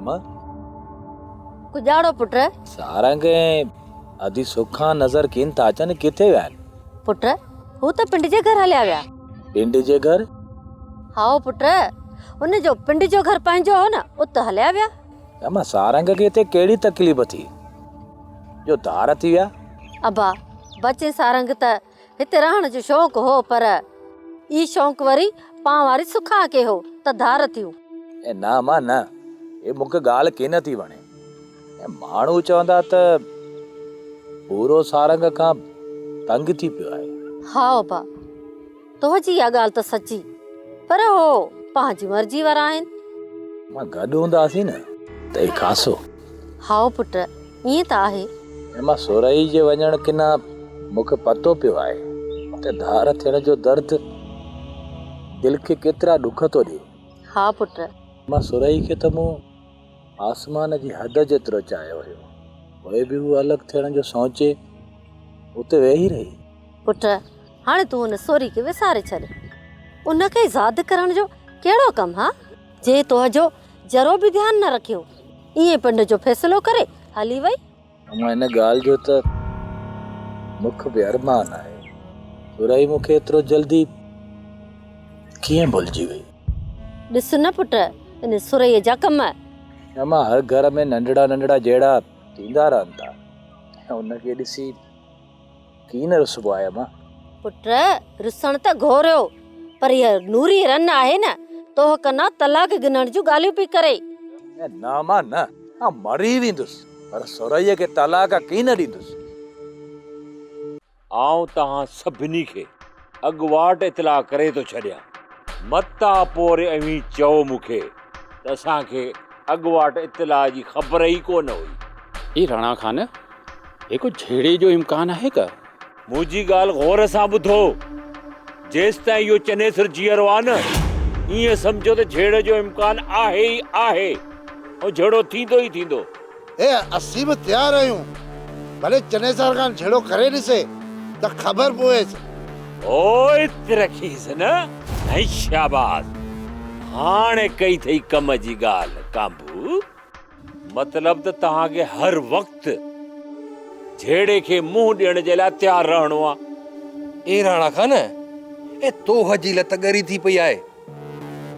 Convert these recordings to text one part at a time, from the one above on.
اما. ڪڄاڙو پٽ. سارنگ ۽ ادي سکان نظر ڪين ٿا اچن، ڪٿي ويا آهن؟ پٽ، هو ته پنڊ جي گهر هليا ويا. پنڊ جي گهر؟ هائو پٽ، ان جو پنڊ جو گهر پنهنجو هو نه، ات هليا ويا. اما، سارنگ کي هتي ڪهڙي تڪليف ٿي جو ڌار ٿي ويا؟ ابا، بچين سارنگ ته هتي رهڻ جو شوق هو پر اي شوق وري پان واري سکان کي هو ته ڌار ٿيون. اي نه امان نه، اي مون کي ڳالهه ڪين ٿي وڻي. اي ماڻهو چوندا ته پورو سارنگ کان تنگ ٿي پيو آهي. ها ابا، تنهنجي اها ڳالهه ته سچي، پر هو پنهنجي مرضي وارا آهن. امان گڏ هونداسين نه ته اي خاصو. هائو پٽ، ائين ته آهي. امان سورهيه جي وڃڻ ڪنا مون کي پتو پيو آهي ته ڌار ٿيڻ جو درد دل کي ڪيترا ڏک ٿو ڏئي. ها پٽ. امان سورهيه کي ته مون آسمان جي حد جيترو چاهيو هيو، پوء به هوء الڳ ٿيڻ جو سوچي اتي ويهي رهي. پٽ، هاڻي تون ان سورهيه کي وساري ڇڏ. ان کي زاد ڪرڻ جو ڪهڙو ڪم ها؟ جنهن توهجو ذرو به ڌيان نه رکيو. ائين پنڊ جو فيصلو ڪري هلي وئي. امان ان ڳالهه جو ته مون کي به ارمان آهي. سورهيه مون کي ايترو جلدي ڪيئن ڀلجي وئي. ڏس نه پٽ ان سورهيه جا ڪم. امان هر گهر ۾ ننڍڙا ننڍڙا جهيڙا ٿيندا رهن ٿا ۽ ان کي ڏسي ڪيئن نه رسبو آهي امان. پٽ رسڻ ته گهوريو پر هيء نوري رن آهي نه توهه ڪنا طلاق گنڻ جون ڳالهيون پئي ڪري. نه امان نه، آئون مري ويندس پر سورهيه کي طلاق ڪيئن نه ڏيندس. آئون توهان سڀني کي اڳواٽ اطلاع ڪري ٿو ڇڏيان، متان پوء وري اوهين چئو مون کي ته اسان کي اڳواٽ اطلاع جي خبر ئي ڪونه هئي. اي راڻا خان، هي ڪو جهيڙي جو امڪان آهي ڪا؟ منهنجي ڳالهه غور سان ٻڌو، جيستائين اهو چنيسر جيئرو آهي نه، ائين سمجهو ته جهيڙي جو امڪان آهي ئي آهي ۽ جهيڙو ٿيندو ئي ٿيندو. اي اسين به تيار آهيون، ڀلي چنيسر خان جهيڙو ڪري ڏسي ته خبر پويس. اوئي رکيس نه، ۽ شاباس، هاڻي ڪئي ٿئي ڪم جي ڳالهه ڪانڀو. مطلب ته توهان کي هر وقت جهيڙي کي منهن ڏيڻ جي لاء تيار رهڻو آ. اي راڻا خان، اي توهه جي لت ڳري ٿي پئي آهي.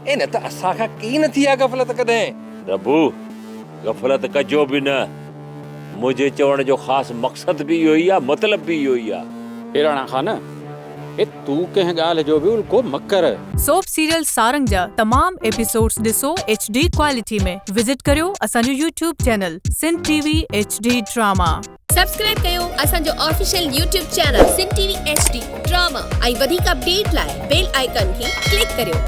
اي نه ته اسان کان ڪئي نه ٿي آ غفلت ڪڏهن. ربو، غفلت ڪجو به نه. منهنجي چوڻ جو خاص مقصد به اهو ئي آ، مطلب به اهو ئي آ. اي راڻا خان، اي تون ڪنهن ڳالهه جو به الڪو مه ڪر. سوپ سيريل سارنگ جا تمام ايپيسوڊز ڏسو ايڇ ڊي ڪوالٽي ۾ وزٽ ڪريو اسان جو YouTube channel Sindh T V H D drama. Subscribe ڪيو اسان جو official YouTube channel Sindh T V H D drama ۽ وڌيڪ اپڊيٽ لاء بيل آئيڪان کي ڪلڪ ڪريو.